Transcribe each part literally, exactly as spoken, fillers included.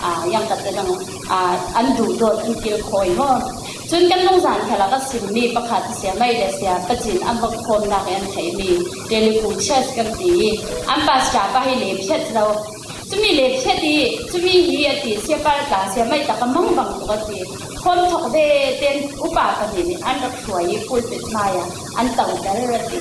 ah, yang ka te dang, ah, an duhdawt an kilkhawi maw. Cun kan nungzan khal ah ka simmi pakhat sia mai le sia pacin an va khawmnak i an theihmi Telugu church kan ti i an pastor pa hi le phiat lo. Cumi le phiat i cumi hi a ti, siapa le tla sia mai tak a mangbang tuk a ti. Khawm thawk ve ten upa pahnih nih an rak hruai i pulpit hmai ah an toter a ti.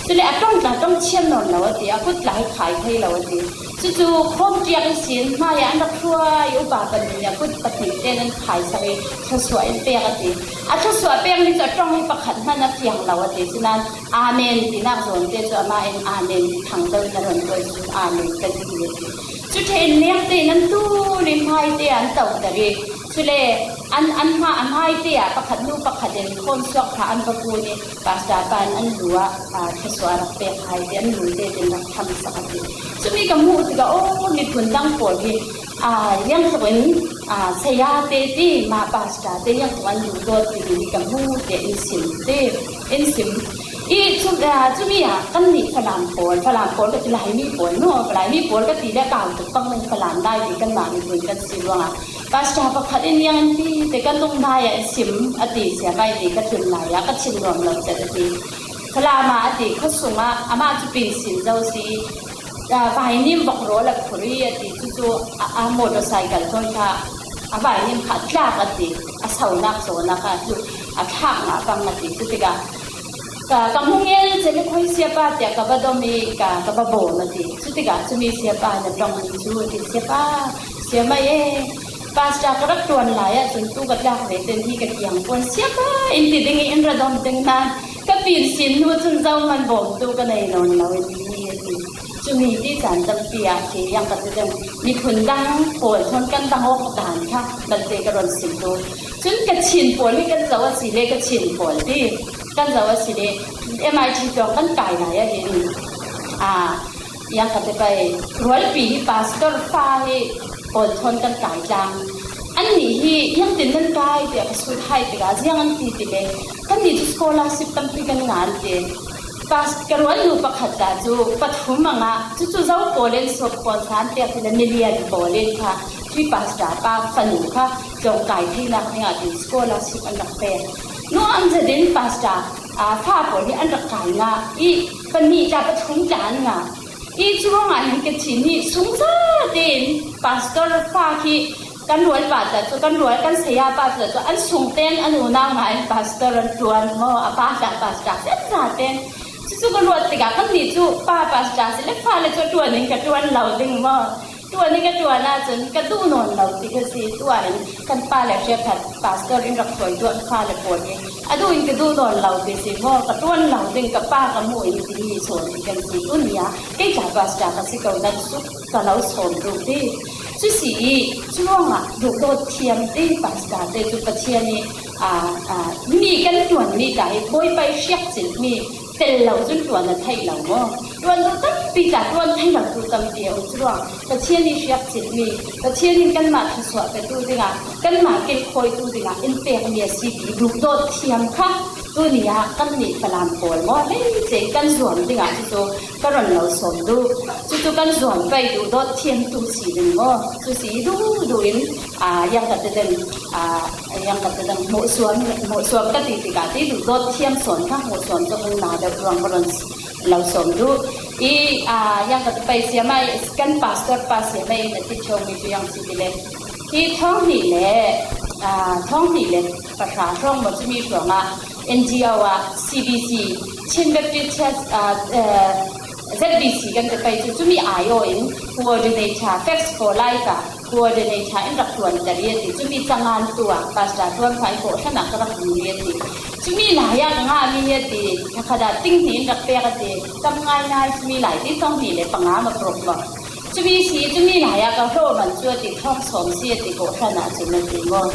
Cule a ṭong tla ṭong thiam nawn lo a ti, a kut tla hi khai thei lo a ti. Cucu khawm ṭiak ihsin hmai ah an rak hruai, upa pahnih nih a kut pahnih tein an khaisak i thluasuah in pek a ti. A thluasuah pekmi cu a ṭong hi pakhat hmanh a fiang lo a ti. Sinain amen tinak zawnte cu amah in amen ti thangdo in a run tuai cu amen kan ti a ti. Cu ṭheh in lengte in an tul i hmaite ah an toter i cule an, an hma, a hmaite ah pakhat nu pakhat in khawm suak kha an va kun i pastor pa in an lu ah, aa, thluasuah a rak pek hai te an lu te tin rak thamsak a ti. Cumi ka hmuh tikah, aw, miphun dang pawl hi, aa, ziangtluk in, aa, saya te ti, mah pastor te ziangtluk an duhdawt timi hi ka hmu te in sim te, in sim. I cu, aa, cumi ah kannih Falam pawl, Falam pawl ka ti, Laimi pawl maw, Laimi pawl ka ti le kau tuk pang in Falam dai ti kanmah miphun kan si ruangah pastor pakhat in ziang an ti te kan nung dai ah sim a ti, sia mai ti ka tun lai ah ka thin nuam lo cet a ti. Falam ah a ti, khuasung ah amah cu pinsin zo si, aa, vainim vok rawl a phur i a ti, cucu a, a motorcycle thawn kha a vainim kha a tlak a ti, a sonak zawn ah kha cu a thlak ngah pang a ti. Cutikah ka, ka hmu ngel cem i khoi siapa tiah ka va dom i ka, ka va bawm a ti. Cutikah cumi siapa na ṭong mi cu a ti, siapa, sia mai e, pastor ka rak ṭuan lai ahcun tu ka tlak ve ten hi ka kiang puan siapa in ti ding i in ra dom ding nain ka pinsin hnu cun zohman bawmtu ka nei nawn lo in hi a ti. Cumi ti caan tampi ah khi yang ka ti ding, miphun dang pawl thawn kan dang awk dan kha malte ka rawn sim tu. Cun ka Chin pawl hi kan zoh a si le ka Chin pawl ti kan zoh a si le M I T tlawng kan kai lai ah hin, aa, yang ka ti pei, rualpi hi pastor fa hi pawl thawn kan kai tlang. Annih hi yang tin nan kai tiah ka sut hai tikah ziang an ti ti le, kannih cu scholarship tampi kan ngah an ti. Pas-, ka rualnu pakhat ta cu pathum a ngah, cucu zo pawl in sawp pawl hlan pek ti le milian pawl in kha hi pastor pa fanu kha tlawngkai theinak dingah ti scholarship an rak pek. Nuam zetin pastor, aa, fa pawl hi an rak kai ngah i pahnih tla pathum tla an ngah. I curuangah hin ka Chin hi sungzate in pastor fa khi kan rualpa tla cu, kan rual kan saya pa tla cu an sungte in an unau ngah in pastor an ṭuan maw, a pa tla pastor zate in. Cucu ka ruat tikah kannih cu pa pastor si le fale cu ṭuan in ka ṭuan lo ding maw? Ṭuan in ka ṭuan ahcun ka duh nawn lo ti ka si. Tuah in kan pa le hriaphal pastor in rak hruai tuah fale pawl hi a duh in ka duh nawn lo ti si maw? Ka ṭuan lo ding ka pa ka hmuh in timi sawn ti kan si. Tuni ah kei tla pastor ka si ko nan suk ka lo sawm duh ti. Cu si i curuangah duhdawt thiam ti pastor te cu Pathian i, aa, aa, mi kan ṭuanmi tla hi Bawipa i hriak cilhmi tel lo cun ṭuan a theih lo maw? Ṭuan duh tampi tla ṭuan thei lo tu tampi a um curuang. Pathian i hriak cilhmi, Pathian in kanmah thluasuah petu dingah, kanmah kilkhawitu dingah in pekmi a si ti duhdawt thiam kha tuni ah kannih Falam pawl maw, hei cei kan zuam dingah cucu ka ron lo sawm duh. Cucu kan zuam pei duhdawt thiamtu si ding maw? Cu si duhduh in, aa, yang ka ti ding, aa, yang ka ti ding hmuhsuam, hmuhsuam ka ti tikah ti duhdawt thiam sawn kha hmuhsuam cu hung na deuh ruang ka ron lo sawm duh. I, aa, yang ka ti pei siamai, kan pastor pa siamai in a ti ṭheumi cu yang si ti le. Hi thawng hnih le, aa, thawng hnih le pahra hrawng maw cumi hrawngah N G O ah C B C, Chin Baptist Church, aa, aa, Z B C kan ti pei cu cumi aiawh in coordinator, Facts for Life ah coordinator in rak ṭuanter i a ti. Cumi cangan tu ah pastor ṭuan kha i kawhhran ah ka rak hmu i a ti. Cumi lai ah ka ngahmi hi a ti, thakhat ah ting hnih in rak pek a ti. Cam ngaingai cumi lai ti thawng hnih le panga ma paruk maw. Cumi si, cumi lai ah ka hlawh man cu a ti, thawng sawm si a ti, kawhhran ah cun a ti maw.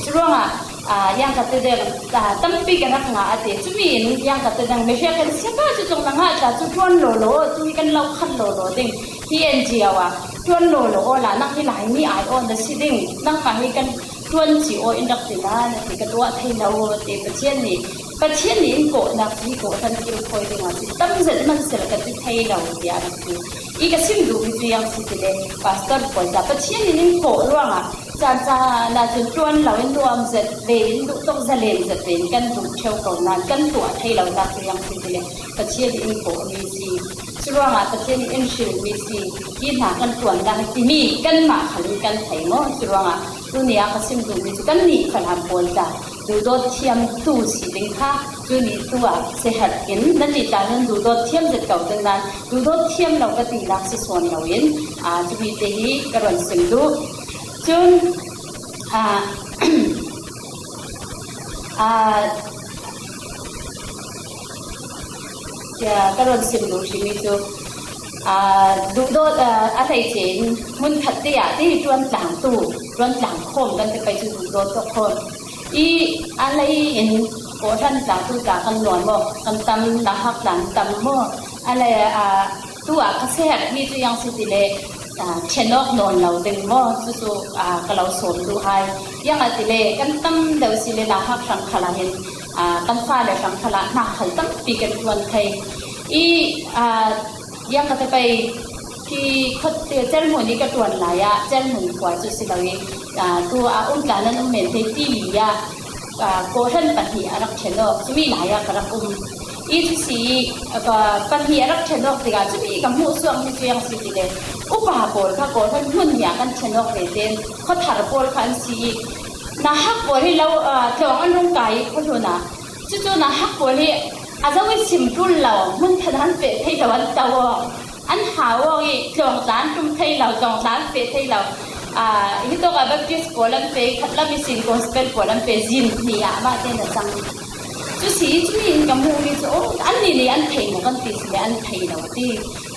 Curuangah, aa, yang ka ti deng, aa, tampi kan rak ngah a ti. Cumi in yang ka ti deng, mihriak kan siapa cu cung na ngah tla cu ṭuan law law, tu hi kan lo khat law law ding. Hi N G O ah ṭuan law law awla, nang hi Laimi ai aw na si ding, nangmah hi kan Tuan ci aw in rak ti nan a ti, ka tuah thei lo a ti. Pathian nih, Pathian nih in kawhnak hi kawhhran kilkhawi dingah si tam zet man seh ka ti thei lo tiah a rak ti. I ka sim duhmi cu ziang si ti le, pastor pawl ca Pathian nih in kawh ruangah caan caan ah cun tuan lo in nuam zet ve in duh tuk zalen zet ve in kan duh ṭheo ko nan kan tuah thei lo nak cu ziang si ti le, Pathian nih in kawhmi si. Curuangah Pathian nih in hrilmi si. Hi hna kan tuannak timi kanmah khal in kan thei maw? Curuangah tuni ah ka sim duhmi cu kannih Falam pawl tla duhdawt thiamtu si ding kha, tuni tu ah siaherh in na ti tla nan duhdawt thiam zet ko ding nan, duhdawt thiam lo ka tinak si sawn lo in, aa, cumi te hi ka ron sim duh. Cun, aa, aa, Cia ka ron sim duh hrimi cu, aa, duhdawt, aa, a hleice in hmunkhat te ah ti tuantlang tu, tuantlang khawm kan ti pei cu duhdawt tuak khawm. I a lei in kawhhran tla tu tla kan nuam maw, kan tam, nauhak tla an tam maw? A lei, aa, tu ah ka siaherhmi cu ziang si ti le, aa, ṭhen awk nawn lo ding maw? Cucu, aa, ka lo sawm duh hai. Ziangahtile kan tam deuh si le nauhak hrang khal ah hin, aa, kan fale hrang khal ah hna khal tampi kan ṭuan thei. I, aa, ziang ka ti pei, hi khuate Cerhmun i ka ṭuan lai ah, Cerhmun khua cu si lo i, aa, tu ah um tla nan um men thei ti li ah, aa, kawhhran pahnih a rak ṭhen awk, cumi lai ah ka rak um. I cu si i, aa, pahnih a rak ṭhen awk tikah cumi ka hmuh suakmi cu ziang si ti le, upa pawl kha kawhhran hmun hi ah kan ṭhen awk ve tein khuathar pawl kha an si i, nauhak pawl hi lo, aa, tlawng an rung kai i khuahlun ah, cucu nauhak pawl hi a zo i sim ṭul lo, hmun than an feh thei lo an to aw. An hau aw i tlawng tla an ṭum thei lo, tlawng tla an feh thei lo. Aa, hitawk ah Baptist pawl an feh, khatlam ihsin Gospel pawl an feh, zin hnih ah mah tein a cang. Cu si i cumi in ka hmuhmi cu, aw, annih nih an thei maw kan ti si le an thei lo ti.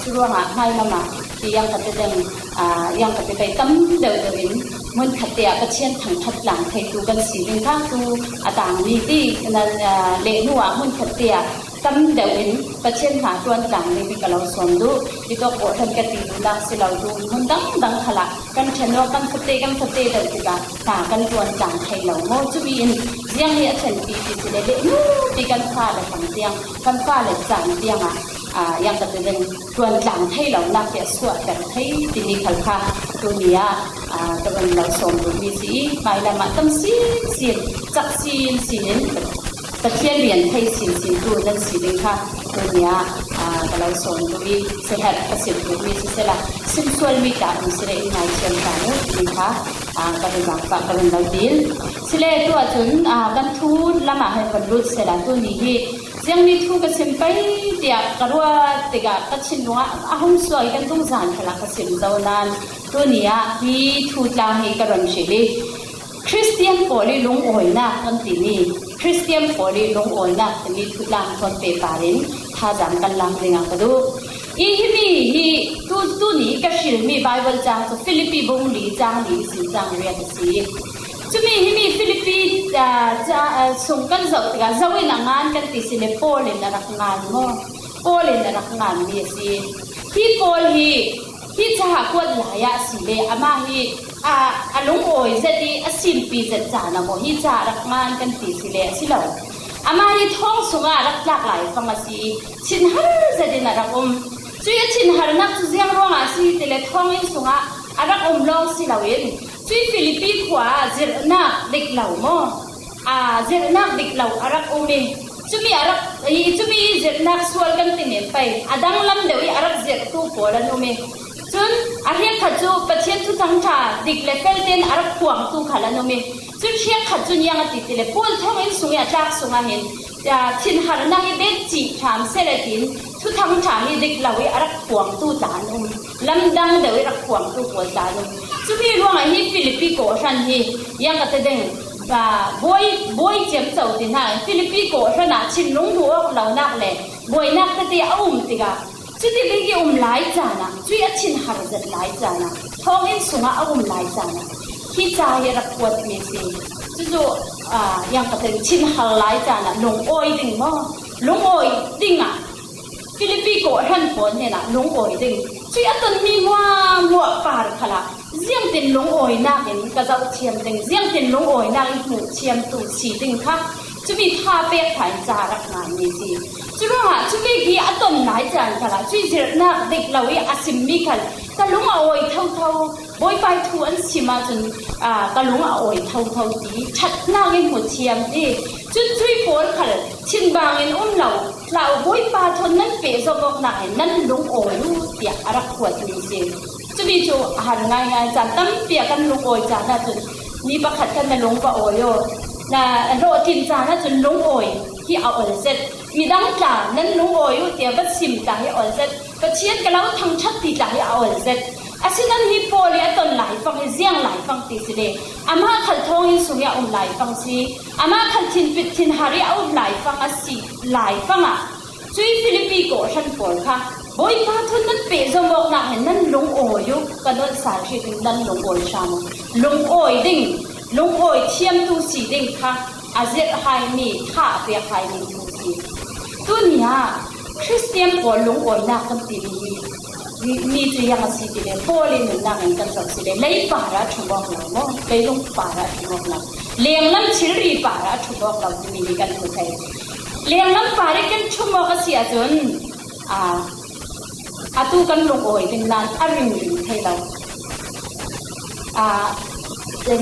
Curuangah hmailam ah ti ziang ka ti ding, aa, ziang ka ti pei tam deuh deuh in hmunkhat te ah Pathian thangṭhat tlang theitu kan si ding kha tu a tangmi ti nan, aa, lehnu ah hmunkhat te ah tam deuh in Pathian hna ṭuan tlang ding hi ka lo sawm duh. Hitawk kawhhran ka ti duhnak si lo, tu hmun dangdang khal ah kan ṭhen awk, kan fate, kan fate deuh tikah hna kan ṭuan tlang thei lo maw? Cumi in ziang hi a ṭhenpi ti si le, lehnu ti kan fale hrang tiang, kan fale caan tiang ah, aa, ziang ka ti ding, ṭuan tlang thei lonak hi a suahter thei timi khal kha tuni ah, aa, ka van lo sawm duhmi si i, hmailam ah tam sinsin, cak sinsin in Pathian rian thei sinsin tu nan si ding kha tuni ah, aa, ka lo sawm duh i, siaherh ka sim duhmi siseh la, simsualmi tla um si le in ngaithiam tla mu timi kha, aa, ka van zaangfah, ka van lo dil. Sile tu ahcun, aa, kan thu lam ah hin van lut seh la, tuni hi ziangmi thu ka sim pei tiah ka ruat tikah ka thinlung ah a hung suak i kan tungzan khal ah ka sim zo nan tuni ah hi thu tlang hi ka ron hrilh i, Khristian pawl i lungawinak kan timi, Khristian pawl i lungawinak timi thu tlang thawn pehpar in thazaang kan lak dingah ka duh. I himi hi tu, tuni ka hrilmi Baibal caang cu Filipi bung li caang li ihsin caang riat a si. Cumi himi Filipi, aa, ca-, aa, sung kan zoh tikah zo in a ngan kan ti si le Paul in a rak ngan maw? Paul in a rak nganmi a si. Hi Paul hi hi caah kuat lai ah si le amah hi, aa, a lungawi zet i a simpi zet caan ah maw hi caah rak ngan kan ti si le a si lo. Amah hi thawng sungah a rak tlak lai fang a si i thinhar zet in a rak um. Cui a thinharnak cu ziang ruangah a si ti le thawnginn sungah a rak um lawng si loin, cui Filipi khua ah zirhnak dik lo maw? Aa, zirhnak dik lo a rak um i, cumi a rak, i, cumi i zirhnak sual kan ti men pei, a danglam deuh i a rak zirhtu pawl an um i, cun a hrekkhat cu Pathian thuthang ṭha dik le fel tein a rak phuangtu khal an um i, cun hrekkhat cun ziang a ti ti le Paul thawnginn sung i a tlak sungah hin, aa, thinharnak i bet cih hram seh le tiin thuthang ṭha hi dik lo i a rak phuangtu tla an um, lamdang deuh i rak phuangtu pawl tla an um. Cumi ruangah hi Filipi kawhhran hi, ziang ka ti ding, aa, buai, buai ciamco ti hna, Filipi kawhhran ah thinlung duh awk lonak le buainak tete a um tikah, cuti bik i um lai caan ah, cui a thinhar zet lai caan ah, thawnginn sungah a um lai caan ah, hi ca hi a rak kuatmi a si. Cucu, aa, ziang ka ti ding, thinhar lai caan ah lungawi ding maw? Lungawi dingah Filipi kawhhran pawl hnenah lungawi ding. A tonmi muahmuah par khalah ziangtin lungawinak in ka zoh thiam ding, ziangtin lungawinak in hmuh thiamtu si ding kha, cumi tha pek pha in ca rak ngai mi si. Curuangah cumi hi a ton lai caan khalah cui zirhnak dik lo i a simmi khal ka lung a awi thotho, Bawipa thu an sim ahcun, aa, ka lung a awi thotho ti ṭhatnak in hmu thiam i, cun cui pawl khal thinbang in um lo hlah u, Bawipa thawn nan pehzom awknak in nan lungawi u tiah a rak kuatmi si. Cumi cu a han ngaingai caan tampi ah kan lungawi caan ahcun mi pakhat khan na lung va awi aw, na hlawhtling caan ahcun lungawi hi a ol zet. Midang tla nan lungawi u tiah va sim tla hi a ol zet. Pathian ka lo thangṭhat ti tla hi a ol zet. Asinain hi Paul i a ton laifang hi ziang laifang ti si le, amah khal thawnginn sung i a um laifang si, amah khal thinpit thinhar i a um laifang a si laifang ah, cui Filipi kawhhran pawl kha Bawipa thawn nan pehzom awknak he nan lungawi u, ka nolh sal hri ding nan lungawi hram u. Lungawi ding, lungawi thiamtu si ding kha a zirh haimi, tha a pek haimi thu si. Tuni ah Khristian pawl lungawinak kan timi hi mi, mi cu ziang a si ti le, Paul i nunnak in kan zoh si le, lei par ah ṭhum awk lo maw? Leilung par ah ṭhum awk lo. Lenglam thilri par ah ṭhum awk lo timi hi kan hmu thei. Lenglam par i kan ṭhum awk a si ahcun, aa, atu kan lungawi ding nain a ringring thei lo. Aa,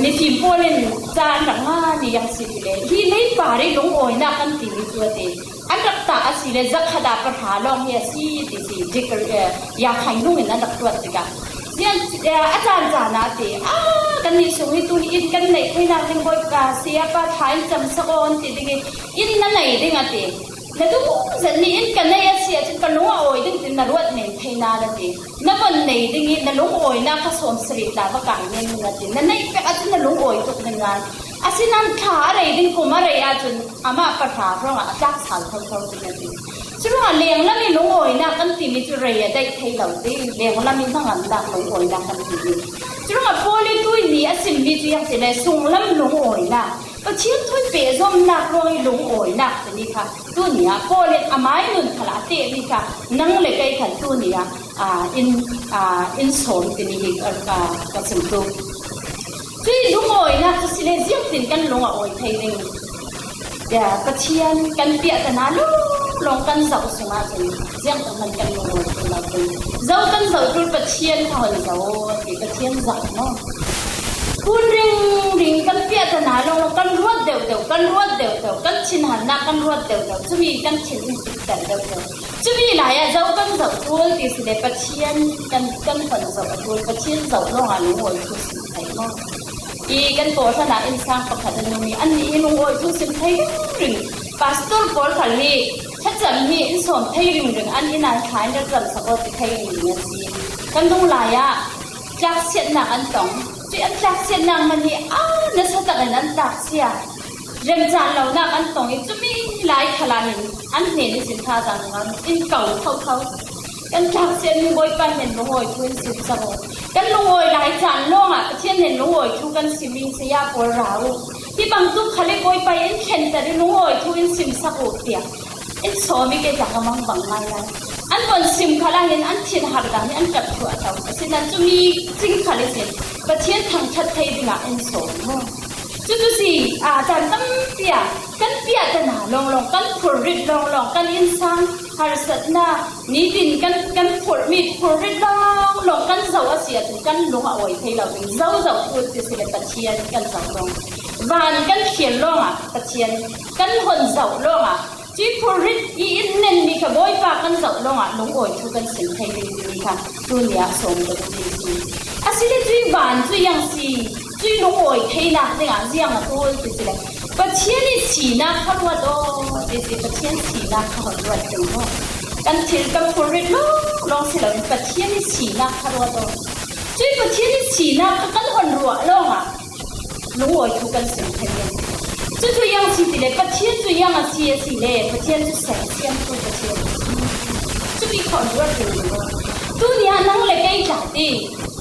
mifim pawl in caan rak ngah ni yang si ti le, hi lei par i lungawinak kan timi cu a ti. An rak tah a si le, zakhat ah pahra lawng hi a si ti si, degree, eh, ya khai nung in an rak tuat tikah, ziang, eh, a caan caan ah ti, ah, kannih sung hi tu hi inn kan neih theinak ding Bawipa, sayapa tha in camsak aw an ti ding i, inn na nei ding a ti. Na duh zet nih in ka neih a si ahcun ka lung a awi ding tin na ruat men thei na na ti. Na von nei ding i na lungawinak kha sawm sarih tla va kai men na ti. Na neih pek ahcun na lungawi tuk ding nain. Asinain thla a rei ding kum a rei ahcun amah pahra hrawngah a tlak sal thotho ding a ti. Curuangah lenglam i lungawinak kan timi cu rei a daih thei lo ti. Lenglam i hnangamnak lungawinak kan timi. Curuangah Paul i tui ni a simmi cu yang ti le sunglam lungawinak. Pathian thawn pehzomnak ruang i lungawinak timi kha tuni ah Paul in a mai nun khal a tehmi kha nang le kei khan tuni ah, aa, in, aa, in sawm timi hi ka, ka, ka chim tuk. Cui lungawinak cu si le ziangtin kan lung a awi thei ding. Ya, Pathian kan piahtan a lawng lawng kan zoh sungah cun ziangtin hman kan lungawi thei lo ding. Zo kan zoh tul Pathian kha hon zo ti, Pathian zoh maw? Kun ringring kan piahtan a lawng lawng kan ruat deuhdeuh, kan ruat deuhdeuh, kan thinhannak kan ruat deuhdeuh, cumi kan thin in tikter deuhdeuh. Cumi lai ah zo kan zoh tul ti si le Pathian kan, kan hon zoh a tul, Pathian zoh lawng ah lungawi thu sim thei maw? I kan kawhhran ah innsang pakhat an um i annih hi lungawi thu sim thei ringring. Pastor pawl khal hi thlacam hi in sawm thei ringring, an inn ah thla in rak camsak aw ti thei ringring an si. Kan dung lai ah tlaksiatnak an tong. Cui an tlaksiatnak hman hi a nasa takin an tlaksia. Remcaan lonak an tong i cumi lai khal ah hin an hnen ihsin thazaang in ko thotho. Kan tlaksiatmi Bawipa hnen lungawi thu in simsak u. Kan lungawi lai caan lawngah Pathian hnen lungawi thu kan sim i saya pawl ra u. Hi bantuk khal i Bawipa in thlenter i lungawi thu in simsak u tiah in sawm i kei tla ka mangbang ngai lai. An von sim khal ah hin an thinhar dang hi an ṭap thluahter. Asinain cumi cing khal ihsin Pathian thangṭhat thei dingah in sawm maw? Cucu si, aa, caan tampi ah kan piahtan a lawnglawng, kan phurrit lawnglawng, kan innsang harsatnak, nitin kan, kan phurhmi phurrit lawnglawng kan zoh a si ahcun kan lung a awi thei lo ding. Zozo tu ti si le Pathian kan zoh lawng. Van kan khial lawngah Pathian kan hon zoh lawngah cui phurrit i in nenmi kha Bawipa kan zoh lawngah lungawi thu kan sim thei ding timi kha tuni ah sawm ka duhmi si. Asile cui van cu iang si, cui lungawi theinak dingah ziang a tul ti si le Pathian i sinak kha ruat aw ti si, Pathian sinak kha hon ruat ding maw? Kan thil kan phurrit lawng lawng si loin Pathian i sinak kha ruat aw. Cui Pathian i sinak kha kan hon ruah lawngah lungawi thu kan sim thei ding. Cucu iang si ti le Pathian cu iang a si a si le Pathian cu sersiamtu Pathian a si. Cumi khawh ruat ding maw? Tuni ah nang le kei tla ti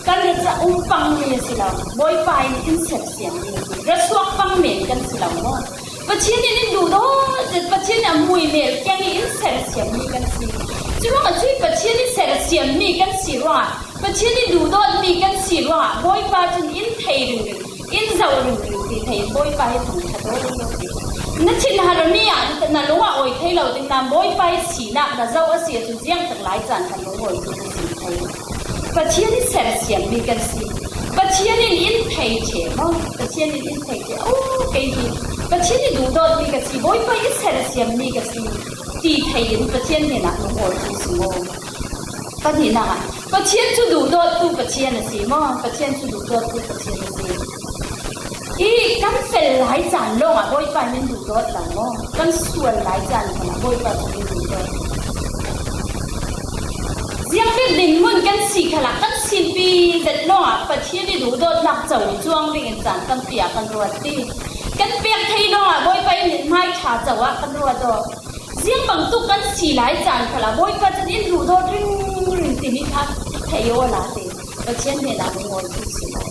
kan rak um pangmi a si lo. Bawipa in in sersiammi a si. Ra suak pang men kan si lo maw? Pathian in in duhdaw zet, Pathian in a hmui mel kiang i in sersiammi kan si. Curuangah cui Pathian i sersiam mi kan si ruangah, Pathian i duhdawt mi kan si ruangah, Bawipa cun in thei ringring, in zoh ringring ti thei in Bawipa hi thangṭhat aw lo ti. Na thinhar mi ah na lung a awi thei lo ding nain Bawipa hi sinak na zoh a si ahcun ziangtluk lai caan khan lungawi tu na si thei. Pathian i sersiam mi kan si. Pathian in in thei ṭheh maw? Pathian in in thei ṭheh. Oh, kei hi Pathian i duhdawt mi ka si, Bawipa i sersiam mi ka si ti thei in Pathian hnenah lungawi tu si maw? Pahnihnak ah Pathian cu duhdawttu Pathian a si maw? Pathian cu duhdawttu Pathian a si. I kan fel lai caan lawngah Bawipa min duhdawt lo maw? Kan sual lai caan khalah Bawipa cu min duhdawt. Ziang bik dinhmun kan si khalah kan sinpi zet lawngah Pathian i duhdawtnak co cuang dingin caan tampi ah kan ruat ti. Kan pek thei lawngah Bawipa in hmaitha co ah kan ruat aw. Ziang bangtuk kan si lai caan khalah Bawipa cun in duhdawt ringring timi kha thei awla te Pathian hnenah lungawi tu si lo.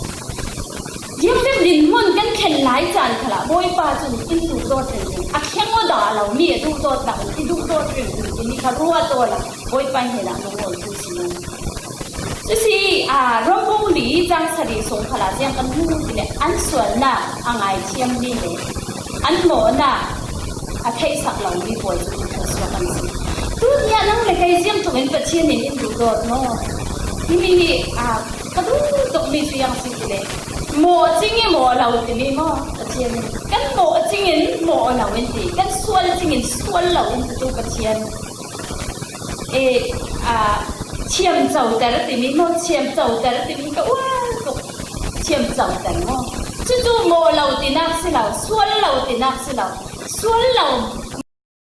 Ziang bik dinhmun kan thlen lai caan khalah Bawipa cun in duhdawt ringring. A thleng aw dah lo mi a duhdawt dah i duhdawt ringring timi kha ruat awla Bawipa hnenah lungawi tu si lo. Cusi, aa, Rom bung li cang sarih sung khalah ziang kan hmu ti le an sualnak a ngaithiammi le an mawhnak a theihsak lomi pawl cu kan suak an si. Tuni ah nang le kei ziangtluk in Pathian in in duhdawt maw? Himi hi, aa, ka duhdawtmi cu ziang si ti le mawh cing i mawh lo timi maw? Pathian in kan mawh cing in mawh lo in ti, kan sual cing in sual lo in ti tu Pathian. E, aa, thiamcoter timi maw, thiamcoter timi ka uar tuk, thiamcoter maw? Cucu mawh lo tinak si lo, sual lo tinak si lo, sual lo